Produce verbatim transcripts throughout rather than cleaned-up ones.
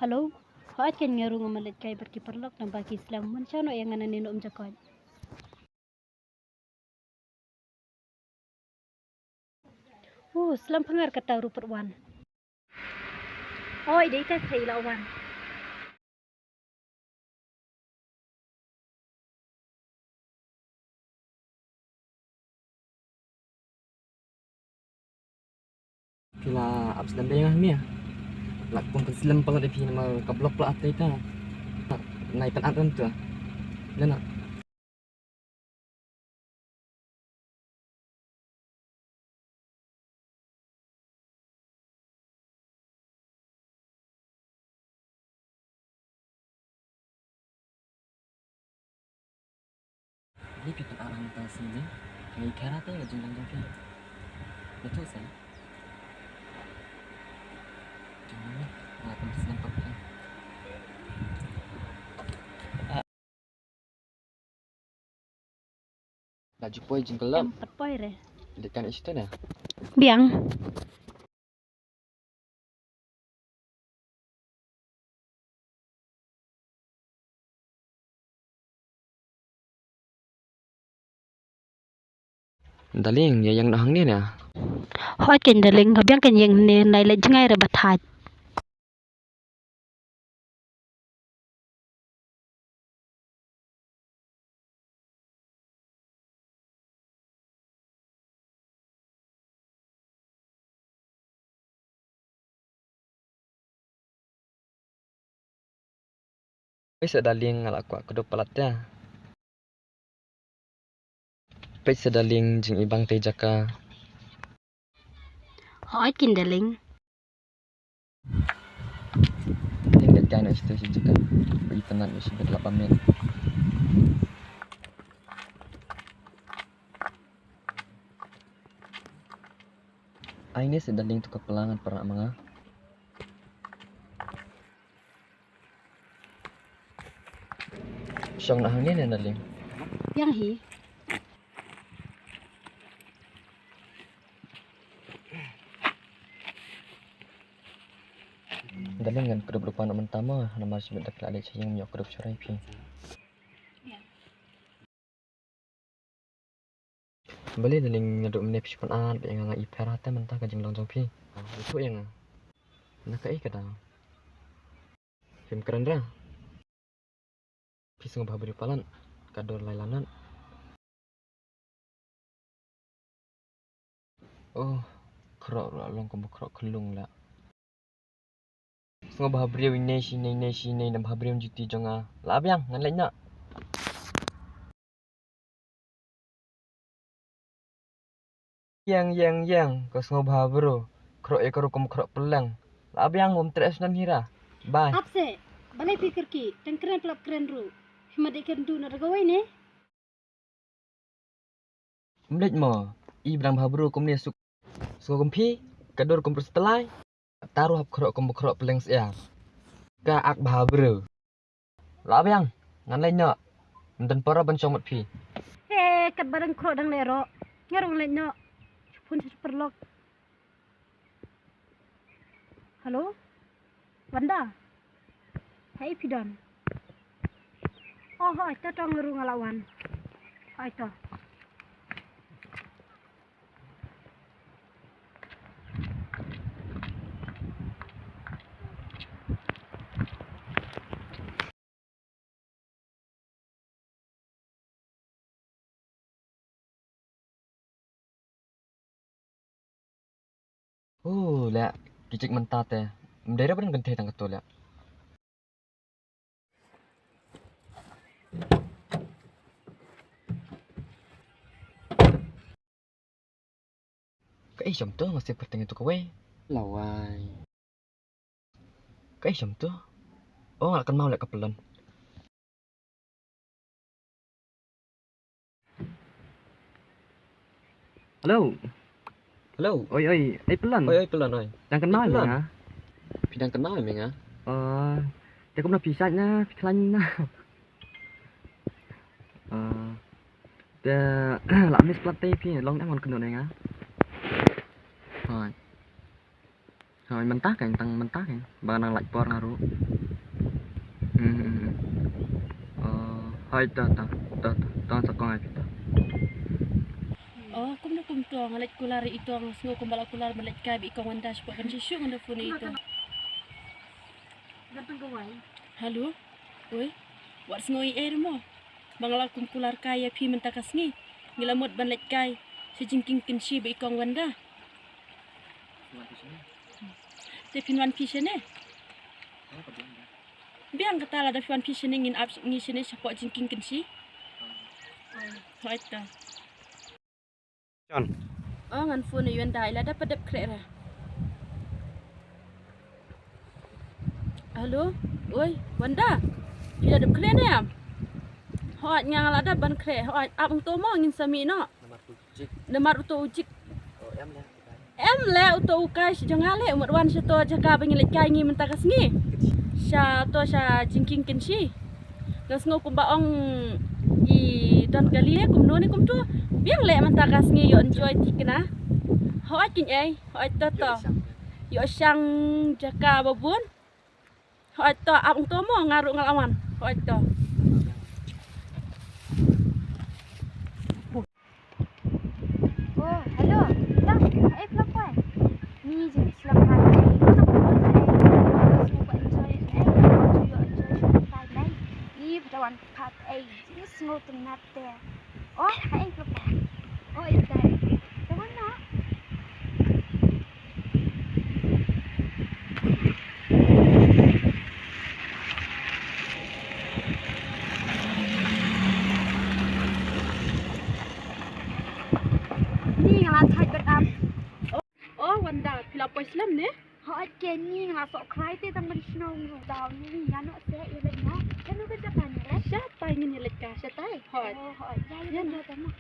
Hello. Hooid, kan nga rung ma leit kai bad ki paralok naba ki slem. Mynta shano ïa nga nane no um jakoit. Uh, slem pyngar kata ruh pat wan. Oi, dei ta thei la wan. Phi la ap slem bha ïa nga hangne. La kum kan slem palat ïa phi namar ka block pla ap tai ta. Nai pan at ran tu. Lena. Ni phi pynarang ta sini. Ngi khera te la jingdang jong phi. Betul sa. Jangan ni. Ngam pun senang pakai. La ju poi jingkyllup. Em, pat poi re. Dekan isto na. Biang. Darling, ïa ïeng noh hangne na. Hooid keiñ darling, nga biang keiñ ïeng hangne, nai leit jngai re ba thait. Peit sa darling, nga la kwah kdup palat ïa. Peit sa darling, jingibang te jaka. Hooid keiñ darling. Ning da kai na shi te shi jaka. Ui, tang na shi bet lap amen. Ai ne sa darling, tu ka pla ngan pyrshah ma nga. Shong na hangne ne darling. Biang hi. Darling, ngan kdup lypa noh mynta mo, namar shi minit da phi la leit sha ïing, ym ïoh kdup shuwa ïa phi. Balei darling, naduh mynne phi shu pynat ïa nga, nga i pher te mynta ka jinglong jong phi. Ïathuh ïa nga. Na kaei ka daw? Phim kren re. Phi sngewbha briew palat, ka dur lai lanot. Oh, khroh ruh long kum ba khroh khyllung la. Sngewbha briew ine shi ine, ine shi ine, nang bha briew juti jong nga. La biang, ngan leit noh. Ïeng, ïeng, ïeng, ka sngewbha bro. Khroh ïa ka rukom khroh pyleng. La biang, wym treh snan hira. Bye. Ap se, balei phi kyrkieh, tang kren pynlap kren ruh. Phi ma dei kren du na da kawei ne? Ym leit mo, i ba dang bha bro kumne suk. Suk kum phi, ka dur kum pyrsa tlai. Ta ruh hap khroh kum ba khroh pyleng syiar. Ka ak bha bro. La biang, ngan leit noh. Ym don para ban shong bad phi. He, katba dang khroh dang leh roh. Nga ruh ngan leit noh. Phone sha paralok. Hello? Wanda? Haei phi don? Oh, hooid, to to nga ruh nga la wan. Hooid to. Oh, leh, ki check mynta te. Ym dei re ban kynthei tang katto leh. Kaei sham tu, nga sep kyrteng ïa tu kawei. Lawai. Kaei sham tu? Oh, nga la kynmaw leh ka Pyllun. Hello. Hello. Oi, oi, ei Pyllun. Oi, oi, Pyllun, oi. Dang kynmaw ïa me nga? Phi dang kynmaw ïa me nga? Oh, te kumno phi shait na, phi khlaiñ na? Ah, te la miss palat te phi, long em ngan kynduh ne nga. Hooid. Hoi, mynta kein, tang mynta kein. Ba nang lait por nga ruh. Hmm, hmm, hmm. Oh, hoi, to, to, to, to, to, sa kong ai phi to. Oh, kumno kumto, nga leit kular ïa ito, nga sngew kumba la kular ban leit kai bad i kong Wanda, shapoh kan shisha nga da phone ïa ito. Hello. Oi. Wat sngew ei ei mo. Ba nga la kum kular kai ïa phi mynta ka sngi. Ngi la mut ban leit kai sha Jingkieng Kynshi bad i kong Wanda. Te phin wan phi shane? Biang kata, lada phi wan phi shane ngin ap ngi shane shapoh Jingkieng Kynshi. Hooid to. Jon. Oh, ngan phone ïa Wanda, i la dep pat dep khreh re. Hello. Oi, Wanda. Phi la dep khreh ne em? Hooid, nga la dep ban khreh. Hooid, ap hangto mo, ngin sa mih noh. Namar uto u jik. Em leh, uto u kai shi jong nga leh, u mut wan shato jaka ba ngin leit kai ngi mynta ka sngi. Shato sha Jingkieng Kynshi. Nga sngew kumba ong i don kali leh kumno ne kumto. Biang leh mynta ka sngi, ïoh enjoy thikna. Hooid kein ei, hooid to to. Ïoh shang jaka ba bun. Hooid to, ap hangto mo, nga ruh nga la wan. Hooid to. Oh, hello. Lang, haei phi la poi? Ni jingslem ha ei, ko na ko sa ei. Ko su ko enjoy ei, ko ju ïoh enjoy shu tai nei. Ni phi la wan pat ei, jingsngewtynnat te. Oh, haei phi la poi? Oh, ita. Te wan na. Ni nga la thait bad am. Oh, Wanda, phi la poi slem ne? Hooid kein, ni nga la soh khrai te tang ban shnong ruh daw ni, nga noh se ïa leit noh. Kano ka jaka ne re? Shatai ngin ïa leit ka, shatai. Hooid. Oh, hooid. Ïa, ïa, ïa, ïa, noh. Ïa, noh.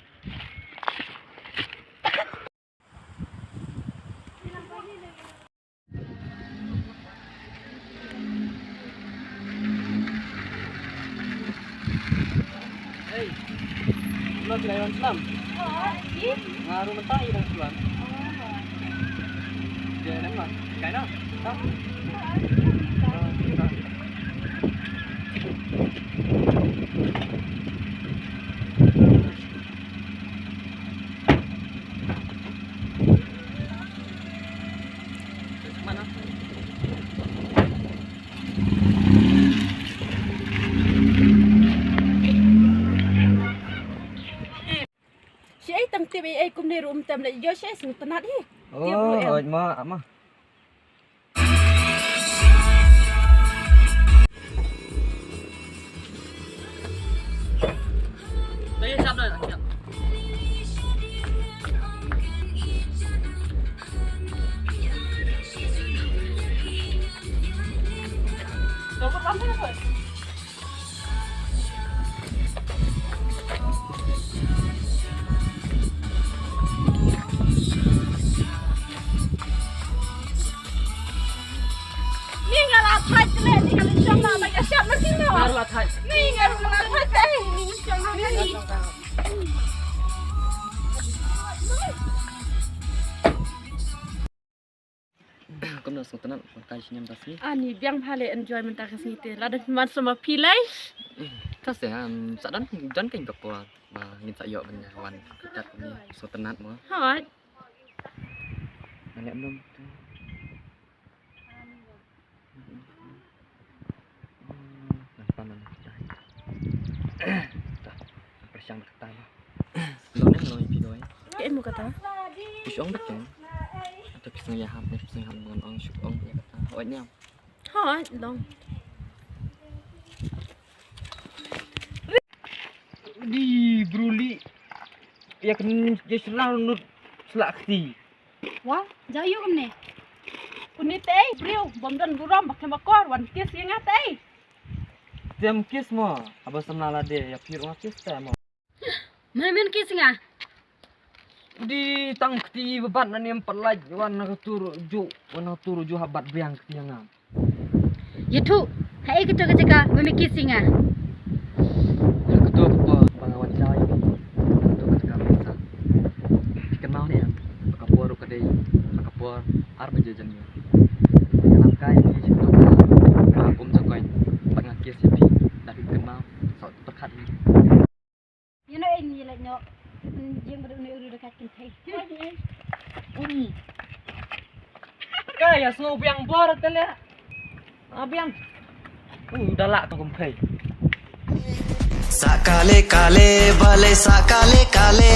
Hei, lo sila iwan selam. Nga ruh mentang i dang selam. Dia dah mah. Kai na? Tah. Shi ai tang tip ai ai kumne ruh um tem leh ïoh shi ai sngewtynnat hi. Tip ruh em. Oh, oi ma, ma. Ni nga la thait kle, ni nga la shong na, ba nga shong na sino. Nga la thait. Ni nga la thait, eh, ni nga shong na ni. Kumno sngewtynnat, ka shi niam ka sngi. Ani biang bha leh enjoy mynta ka sngi te. Lada man sa ma phi lei. Ta se, um, sa don, don kein ka por ba ngin sa ïoh ban wan. Kat ni sngewtynnat mo. Hooid. Ngan leh mlum. Ngan pan ngan kita. Ta. Pyrshang kata mo. Long ne long pi doi. Ke mo kata. Pis ong bek kan. Ata pis ngi hap ne pis ngi hap ngan ong suk ong ya kata. Oi ne. Ha, long. Di bruli. Ya kan je selalu nut selak ti. Wa, ja ïu kumne. Kuni tei, briew, bym don burom, ba khlem akor, wan kiss ïa nga tei. Tem kiss mo, haba samla lade, ïa phi ruh nga kiss te mo. Mane men kiss ïa nga. Di tang kti ba bat na nem pat lait, wan na ka tur ju, wan na ka tur ju ha bat biang kti ïa nga. Ïathuh, haei kato ka jaka ba me kiss ïa nga? Kato ka por ba nga wan jai. Kato ka jaka ba sa. Phi kynmaw ne em? Ba ka po Por ka dei ha ka por ar baje janmier. Nga lam kai phi sha ka dukan, nga kum jong koin bad nga kiss ïa phi. Da phi kynmaw, sa pyrkhat hi. Ïa no ïa ngi leit noh. Jing ba dei une u riewdakaid kynthei. Uni. Ka ïa sngew biang bor te leh. Ah, biang. U da lah tong kumphei. Sa kale kale, balei sa kale kale.